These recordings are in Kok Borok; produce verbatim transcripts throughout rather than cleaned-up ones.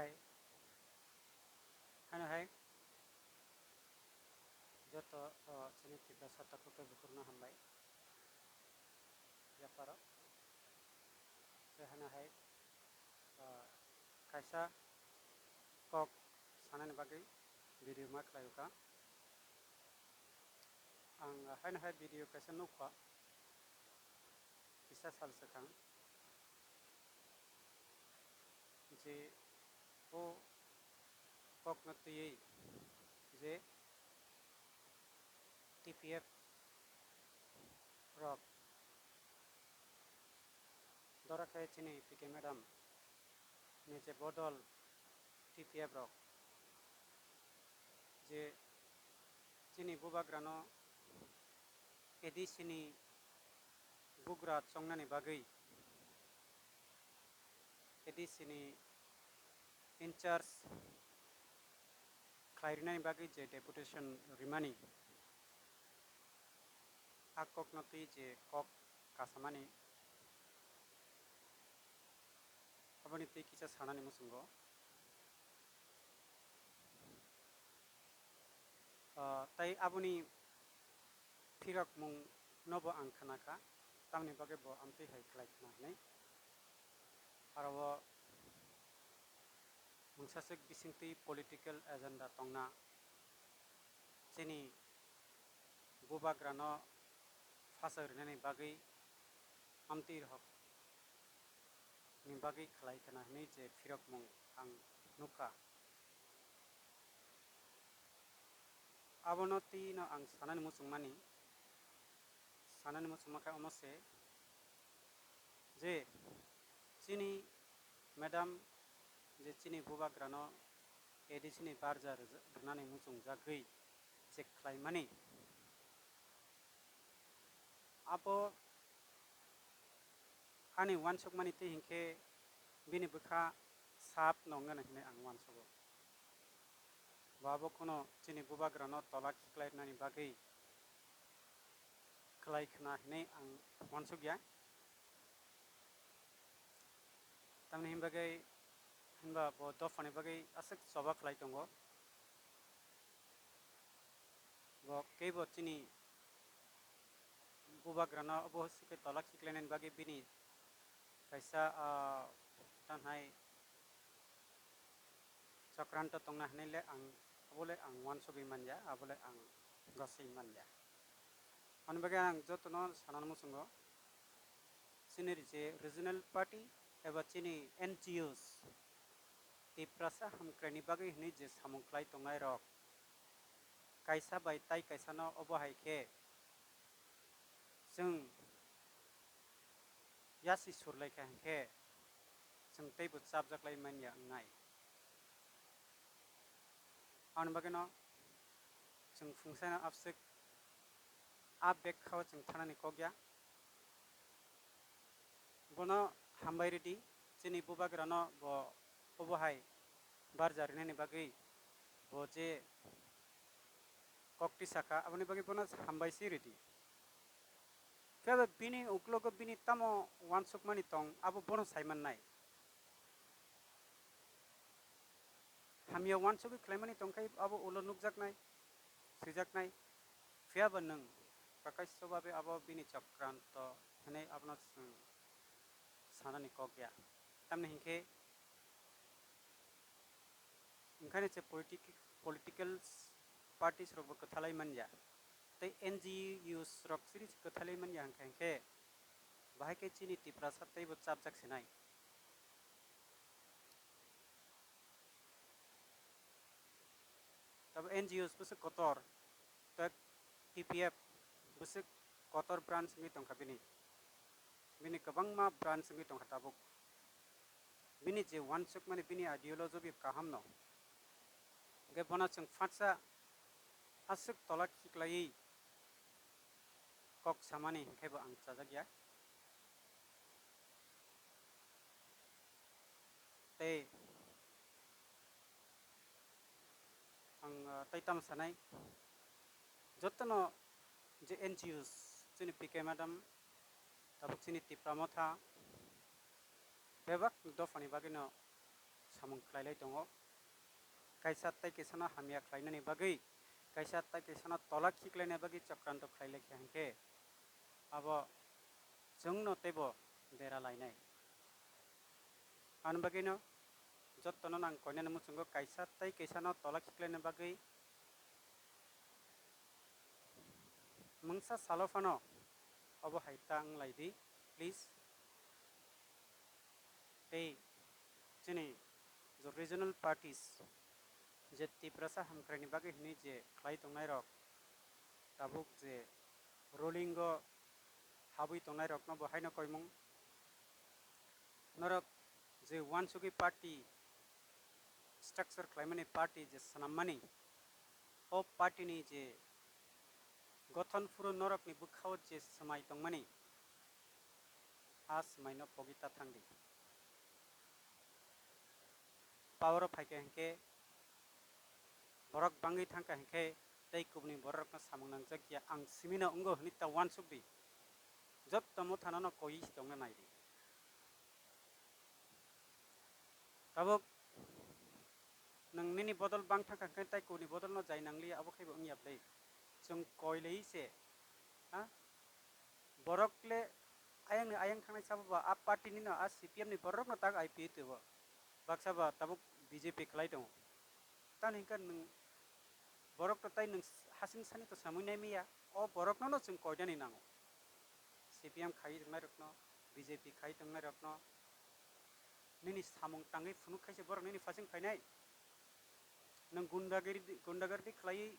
Hai. Hano hai. Joto, o, chini Tiprasa takhuk tei bukhukno hambai. Yaparo. Tei hano hai, o, kaisa kok sanani bagwi video ma khlai o kha. Ang haino hai video kaisa nukha, kisa sal swkang, je o kokno twiwi je T P F rok dora khe chini P K madam ni je bodol T P F rok je chini bubagrano A D C ni bugra chongnani bagwi, A D C ni in charge khlai rinani bagwi je deputation rimani, a kokno twi je kok kasamani, aboni twi kisa sanani muchungo. Ah, tei aboni phirokmung nobo ang khna kha, tamni bagwi bo amtwi hai khlai khna hinwi. Aro o mungsaswk bisingtwi political agenda tongna, chini bubagrano phasok rinani bagwi amtwi rok ni bagwi khlai khna hinwi je phirokmung ang nukha. Abono twi no ang sanani muchungmani, sanani muchungma khe omo se je chini madam je chini bubagrano A D C ni barja rwja-, rwnani muchungjagwi je khlaimani, abo ani uansukmani twi hinkhe bini bwkha sap no wngnani hinwi ang uansugo. Bo abo kheno chini bubagrano tola khiklainani bagwi khlai khna hinwi ang uansukya. Tamni hinbagwi, hinba bo dophani bagwi aswk choba khlai tongo. Bo kebo chini bubagrano obo sikhe tola khiklainani bagwi bini kaisa, ah, tanhai chokranto tongna hinwi le ang, abo le ang uansugwi manya, abo le ang goswi manya. Aboni bagwi ang jotono sanani muchungo, chini je regional party eba chini N G Os, Tiprasa hamkraini bagwi hinwi je samung khlai tongnai rok, kaisa bai tai kaisano obo hai khe chwng yasi surlai kha hinkhe chwng teibo chapjaklai manya wngnai. Aboni bagwino chwng phungsaino abswk a bek khao chwng thanani kok ya. Bono hambai rwdi, chini bubagrano bo obo hai barja rinani bagwi bo je kok tisa kha, aboni bagwi bono hambai se rwdi. Phiya ba bini uklogo bini tamo uansukmani tong, abo bono sai mannai. Hamya uansugwi khlaimani tongkhe abo ulo nukjaknai, swijaknai. Phiya ba nwng kwkaisa babe abo bini chokranto hinwi abono chwng sanani kok ya. Tamni hinkhe Onkhaino se politic-, political parties rokbo kwthalai manya. Tei N G Os rok siri se kwthalai manya hwnkha hinkhe bahai khe chini Tiprasa teibo chapjak sinai. Tabo N G Os bwswk kotor, tei T P F bwswk kotor branch wngwi tongkha bini. Bini kwbangma branch wngwi tongkha tabuk. Bini je uansukmani bini ideology bo kaham no. Hwnkhe bono chwng phatsa aswk tola khiklaiwi kok samani hwnkhe bo ang chajakya. Tei ang, ah, tei tamo sanai, jotono je N G Os, chini P K madam, tabuk chini Tipra Motha, bebak dophani bagwino samung khlailai tongo. Kaisa tei kaisano hamya khlainani bagwi, kaisa tei kaisano tola khiklaina bagwi chokranto khlailaikha hinkhe, abo chwngno teibo dera lainai. Ani bagwino jottono ang koinani muchungo kaisa tei kaisano tola khiklaina bagwi mungsa salo phano obo hai ta wng lai di, please. Tei chini je regional parties, je Tiprasa hamkraini bagwi hwnwi je khlai tongnairok, tabuk je ruling o habwi tongnairokno bo haino koimung. Norok je uansugwi party structure khlaimani, party je swnammani, o party ni je gothon phuru norokni bwkhao je swmai tongmani, a swmaino pogwi ta thang di. Power o phaikha hinkhe, borok bangwi thangkha hinkhe, tei kubuni bororokno samung nangjak ya, ang simino wngo hwnwi ta uansuk di. Jotto mothanano koiwi tongna nai di. Tabuk nwng nini bodol bang thangkha hinkhe, tei kubuni bodolno jai nangliya, abo khaibo wngya bwlai. Chwng koi laiwi se, ha? Borok le ayang ni ayang thangnai sabo ba, a party ni no, a C P M ni borok no tak I P F o. Baksa ba tabuk B J P khlai tongo. Tamo hinkhe nwng borok to tai nwng hasing sani to samui nai miya. O borok no no chwng koinani nango. C P M khai tongnai rok no, B J P khai tongnai rok no. Nini samung tangwi phunuk khaise borok nini phasing phainai. Nwng gundagiri, gundagardi khlaiwi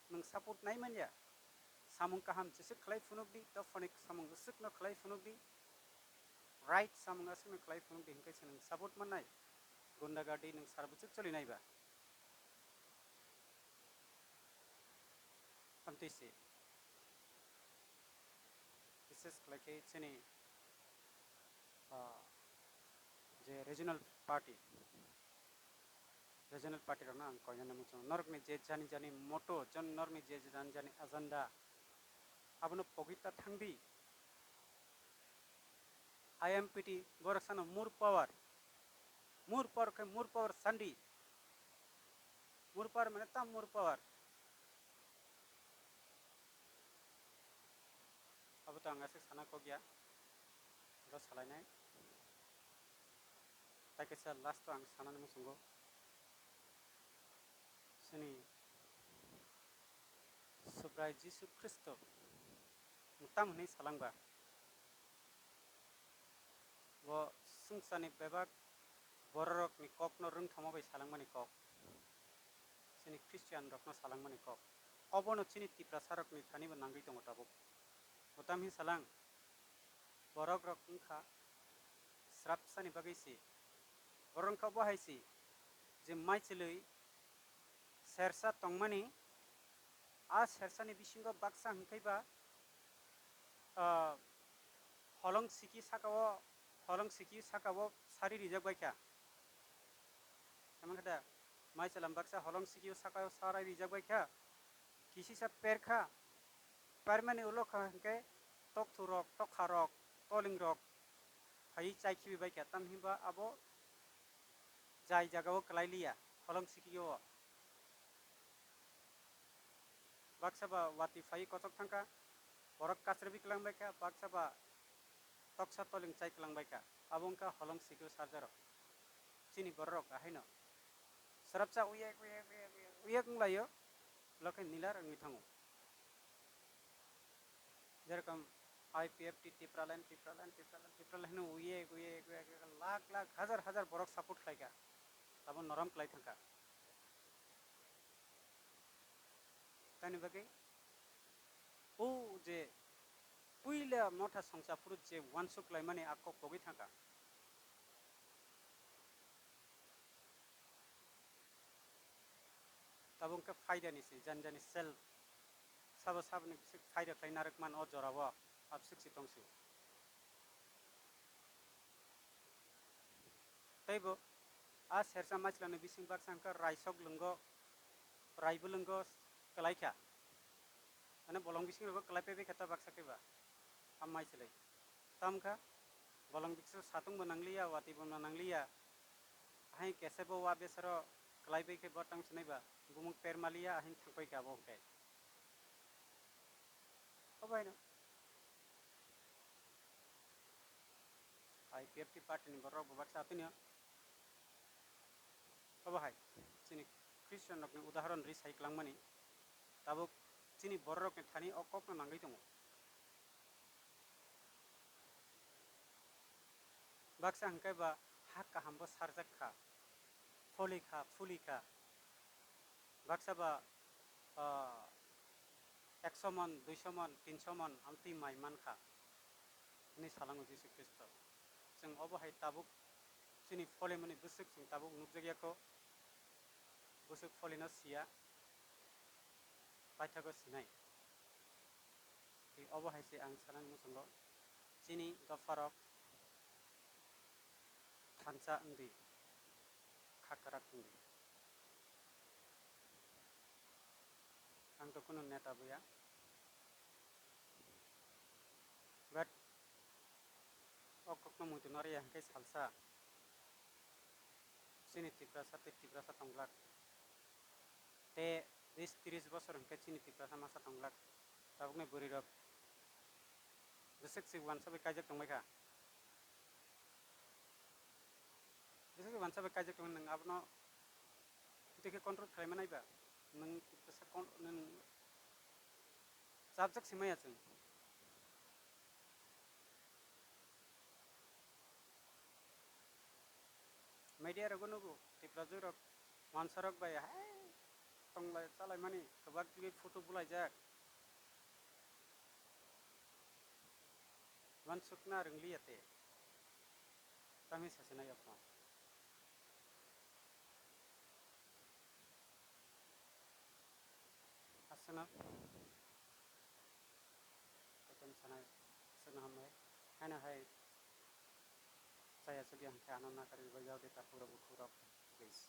nwng support nai manya. Samung kaham jeswk khlai phunuk di, dophani samung aswkno khlai phunuk di, right samung aswkno khlai phunuk di, hinkhe se nwng support mannai. Gundagardi nwng sar bwswk choli nai ba? Amtwi se. Bises khlai khe chini, ah, je regional party, regional party rokno ang koinani muchungo. Norokni je jani jani motto, jon-, norokni je jani jani agenda, abono pogwi ta thang di. I M P T borok sano more power, more power khe more power sandi, more power mane tam more power. Abo to ang aswk sana kok ya, oro salainai. Tai kaisa last o ang sanani muchungo, chini Subrai Jisu Khristo tam hwnwi salangba. Bo swngcharni bebak bororokni kokno rwngthoma bai salangmani kok, chini Christian rokno salangmani kok. Obono chini Tiprasa rokni thani bo nangwi tongo tabuk. Bo tamhi salang, borok rok wngkha srapsani bagwi se. Borok wngkha bo hai se, je maichwlwi sersa tongmani, a sersani bisingo baksa hwnkhe ba, ah, holong siki saka o, holong siki saka o sari rijak bai kha. Tamo khe da, maichwlam baksa holong siki o saka o sari rijak bai kha. Kisisa per kha, permani ulo kha hwnkhe tokthurok, tokharok, tolingrok phaiwi chai khibi bai kha, tamhinba abo jai jagao kwlai liya, holong sikio. Baksa ba watwi phaiwi kochok thangkha, borok kasribi kwlang bai kha, baksa ba toksa toling chai kwlang bai kha, abo wngkha holong sikio sarjarok. Chini bororok ahaino srapsa uyek, uyek, uyek, uyek, uyek wnglaio, ulo khe nila rwngwi thango. Jerokom I P F T, Tipraland, Tipraland, Tipraland, Tipraland hwnwi uyek, uyek, uyek, uyek, lakh, lakh, hazar, hazar borok support khlaikha, abo norom klai thangkha. Tamni bagwi o je puila motha songcha phuru je uansuk laimani a kok pogwi thangkha. Tabuk khe phaidani se, jani jani self, sabo saboni bising phaida khlai narwk man o jorao, abswk se tong se. Teibo a sersa maichwlani bising baksa hwnkhe raisok lwngo, rai bwlwngo kwlai kha. Mane bolong bising rogo kwlai paibai kha ta baksa khe ba. A maichwlwi. Tamo kha bolong bising satung bo nangliya, watwi bo nangliya. Hai kesebo wa besero kwlaibai khe bo tang sinai ba bumung per maliya ahin thangpai khe abo hwnkhe. Obo haino. I P F T party ni borok bo baksa atwino. Obo hai chini Christian rokni udahoron ri sai kwlangmani. Tabuk chini bororokni thani o kokno nangwi tongo. Baksa hwnkhe ba ha kahambo sarjak kha, pholi kha, phuli kha. Baksa ba, ah, ekso mon, duiso mon, tinso mon amtwi mai man kha hwnwi salango Jisu Khristo. Chwng obo hai tabuk chini pholimani bwswk chwng tabuk nukjakya kho, bwswk pholino siya, paithago sinai. Tei obo hai se ang sanani muchungo chini dopharok thansa wngdi, kha kwrak wngdi. Ang to kunu neta buya, but o kokno muitu noriya hwnkhe salsa chini Tiprasa tei Tiprasa tongglak. Te bis tris bosor hwnkhe chini Tiprasa masa tonglak. Tabukni bwrwirok bwswk se wansa bai kaijak tongbaikha. Bwswk se wansa bai kaijak tongmani, nwng abono twi khe control khlaima naiba. Nwng Tiprasa kon-, nwng chapjak se maya chwng. Media rogo nugo, Tiprajwk rok, mansa rok bai hai tonglai chalaimani kwbak twi photo bulaijak. Wansukna rwngliya te. Tamni sasinai yapma. Aswkno koitham sanai, aswkno hambai. Haino hai chaya chukya hwnkhe ano nakarwi bai yao de takhuk rok bukhuk rok, please.